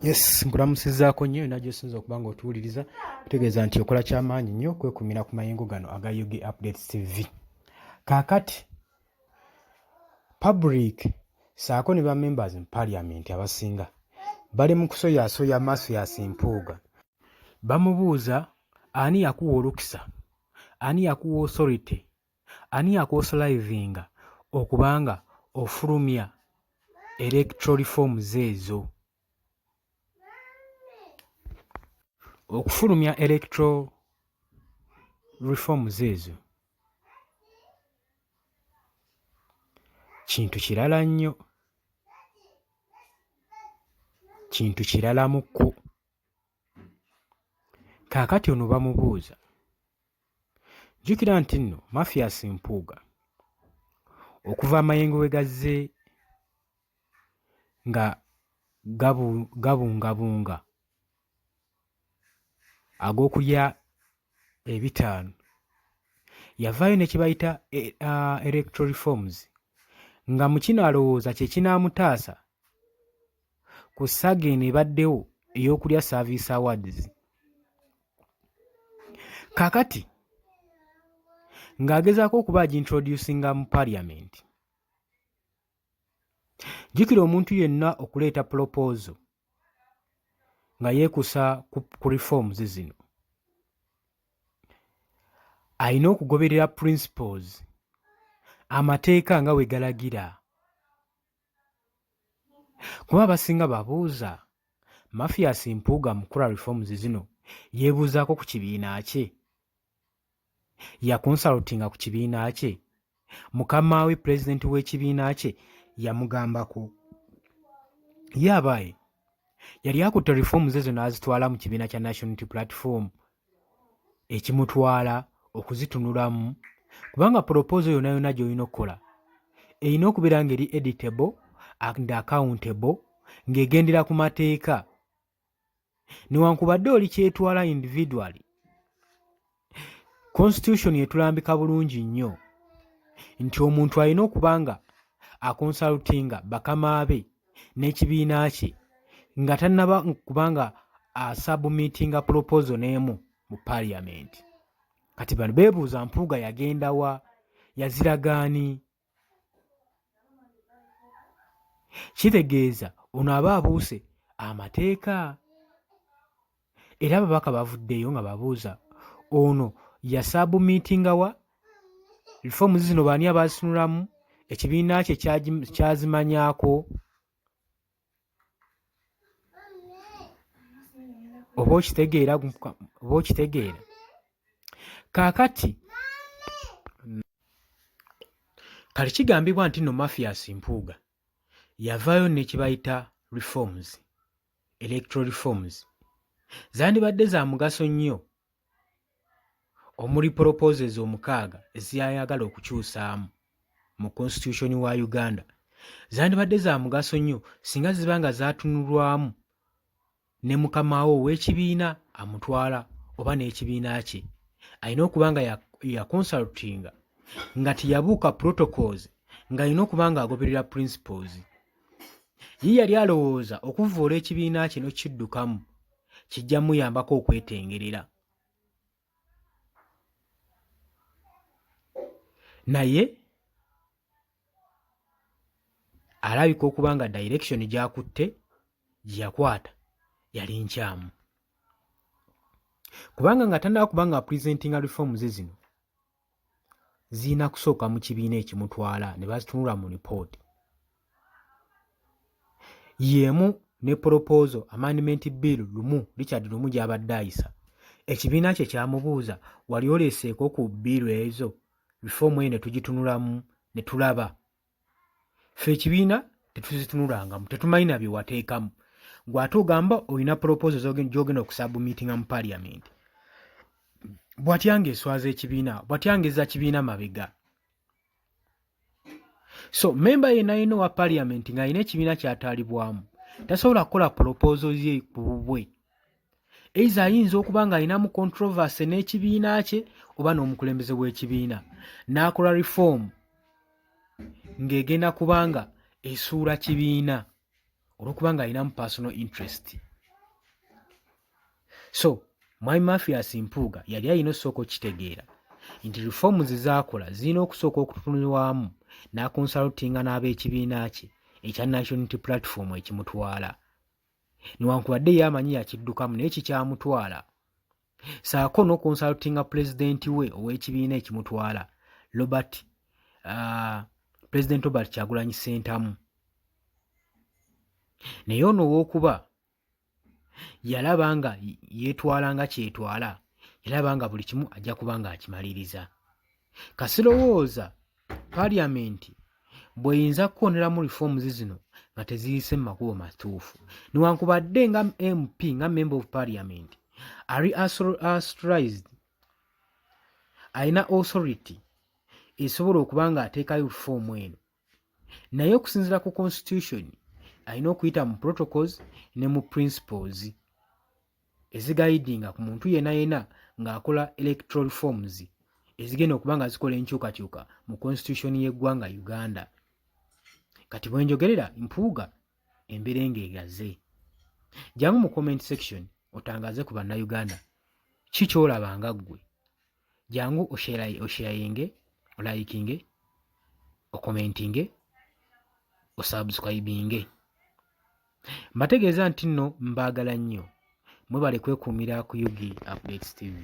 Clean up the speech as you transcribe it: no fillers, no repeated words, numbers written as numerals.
Yes, nkulamusizaako nnyo yonna gy'osinza okuba nga otuwuliriza, kutegeeza nti okola kyamaanyi nnyo okwekumira ku mayengo gano aga UG Updates TV. Kaakati public saako ne ba members mu parliament abasinga bali mu kusoyaasoya Mathias Mpuuga. Bamubuuza ani yakuwa olukisa, ani yakuwa authority, ani yakuauthorizinga okuba nga ofulumya electoral reforms ezo. Okufulumya electoral reforms ezo kintu kirala nnyo, kintu kiralamuko. Kaakati ono bamubuuza, jjukira nti nno Mathias Mpuuga okuva amayengo we gazze nga gabungabunga ag'okulya ebitaano, yavaayo ne kye bayita electoral reforms nga mu kino alowooza kye kinaamutaasa ku saga eno ebaddewo ey'okulya service awards. Kaakati ng'agezaako okuba agintroducinga mu parliament. Jjukira omuntu yenna okuleeta proposal nga yeekusa ku reforms zino alina okugoberera principles, amateeka nga bwe galagira. Kuba abasinga babuuza Mathias Mpuuga mu kukola reforms zino yeebuuzaako ku kibiina kye? Yakonsalutinga ku kibiina kye? Mukama we pulezidenti w'ekibiina kye yamugambako? Ye abaaye yali akutte reforms ezo n'azitwala mu kibiina kya National Unity Platform ekimutwala okuzitunulamu, kubanga proposal yonna yonna gy'olina okukola erina okubeera ng'eri editable and accountable, ng'egendera ku mateeka, newankubadde oli kyetwala individually. Constitution etulambika bulungi nnyo nti omuntu alina okuba nga akonsalutinga bakama be n'ekibiina kye nga tannaba kuba nga asubmitinga proposal n'emu mu parliament. Kati bano beebuuza Mpuuga yagenda wa, yaziragaani? Kitegeeza ono aba abuuse amateeka. Era ababaka bavuddeyo nga babuuza ono yasabumitinga wa reforms zino, baani abazitunulamu, ekibiina kye kyazimanyaako? Oba okitegeera, oba okitegeera. Kaakati kale kigambibwa nti nno Mathias Mpuuga yavaayo ne kye bayita reforms, electoral reforms zandibadde za mugaso nnyo, omuli proposals omukaaga eziyayagala okukyusaamu mu constitution wa Uganda. Zandibadde za mugaso nnyo singa ziba nga zaatunulwamu ne mukama we ow'ekibiina amutwala oba n'ekibiina kye. Alina okuba nga yakonsultinga, nga teyabuuka protocols, ng'alina okuba ng'agoberera principles. Ye yali alowooza okuvvoola ekibiina kye n'okukiddukamu kijja muyambako okwetengerera, naye alabika okuba nga direction gy'akutte, gye yakwata, yali nkyamu, kubanga nga tannaba kuba nga presentinga reforms zino zirina kusooka mu kibiina ekimutwala ne bazitunula mu lipooti y'emu ne proposal amendment bill Lumu, Richard Lumu, gy'abadde ayisa. Ekibiina kye kyamubuuza, wali oleeseeko ku bill ezo, reform eyo, ne tugitunulamu ne tulaba? Ffe ekibiina tetuzitunulangamu, tetumanyi na bye wateekamu. Gwe ate ogamba olina proposal gy'ogenda okusubmitinga mu parliament. Bw'atya ng'eswaza ekibiina, bw'atya ng'ezza kibiina mabega. So memba yenna yenna owa parliament ng'alina ekibiina ky'ataalibwamu tasobola kukola proposal ye ku bubwe. Eiza ayinza okuba ng'alinamu controversy n'ekibiina kye oba n'omukulembeze w'ekibiina, n'akola reform ng'egenda kubanga esuula kibiina olw'okuba ng'alinamu personal interest. So Mwami Mathias Mpuuga yali alina osooka okukitegeera nti reforms zaakola zirina okusooka okutunulwamu n'akonsalutinga n'ab'ekibiina kye ekya National Unity Platform ekimutwala. Newankubadde ye amanyi yakiddukamu naye kikyamutwala. Saako n'okonsalutinga pulezidenti we ow'ekibiina ekimutwala Robert Pulezidenti Robert Kyagulanyi Ssentamu. Naye ono ow'okuba yalaba nga yeetwala nga kyetwala, yalaba nga buli kimu ajja kuba nga akimaliriza. Kasirowooza parliament bw'eyinza kukooneramu reforms zino nga teziyise mu makubo matuufu. Newankubadde nga MP, nga member of parliament, ali authorized, alina authority esobola okuba nga ateekayo reform eno, naye okusinziira ku constitution alina okuyita mu protocols ne mu principles ezigayidinga ku muntu yena yena ng'akola electoral reforms ezigenda okuba nga zikola enkyukakyuka mu constitution y'eggwanga Uganda. Kati bwenjogerera Mpuuga embeera ng'egaze. Jangu mu comment section otangaze ku bannayuganda ki ky'olaba nga ggwe. Jangu osharinge, olikinge, okomentinge, osubscribinge. Mbategeeza nti nno mbaagala nnyo. Mwebale kwekuumira ku UG Updates TV.